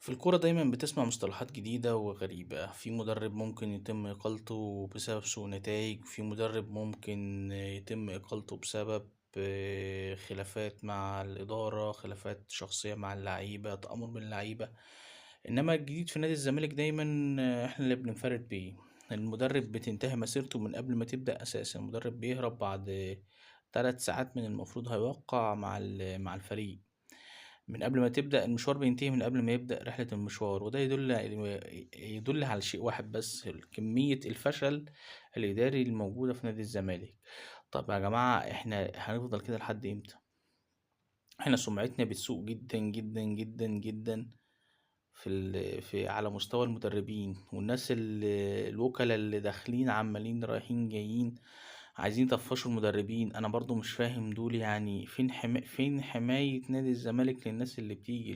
في الكورة دايمًا بتسمع مصطلحات جديدة وغريبة، في مدرب ممكن يتم إقالته بسبب سوء نتايج، في مدرب ممكن يتم إقالته بسبب خلافات مع الإدارة، خلافات شخصية مع اللعيبة، تآمر من اللعيبة، إنما الجديد في نادي الزمالك دايمًا إحنا اللي بننفرد بيه، المدرب بتنتهي مسيرته من قبل ما تبدأ أساسًا، المدرب بيهرب بعد 3 ساعات من المفروض هيوقّع مع الفريق. من قبل ما تبدأ المشوار بينتهي من قبل ما يبدأ رحلة المشوار، وده يدل على شيء واحد بس، كمية الفشل الإداري الموجودة في نادي الزمالك. طب يا جماعة إحنا هنفضل كده لحد إمتى؟ إحنا سمعتنا بتسوء جدًا، جدًا، جدًا، جدًا في ال في على مستوى المدربين والناس الوكلا اللي داخلين عمالين رايحين جايين عايزين يطفشوا المدربين. أنا برضو مش فاهم دول، يعني فين حماية نادي الزمالك للناس اللي بتيجي؟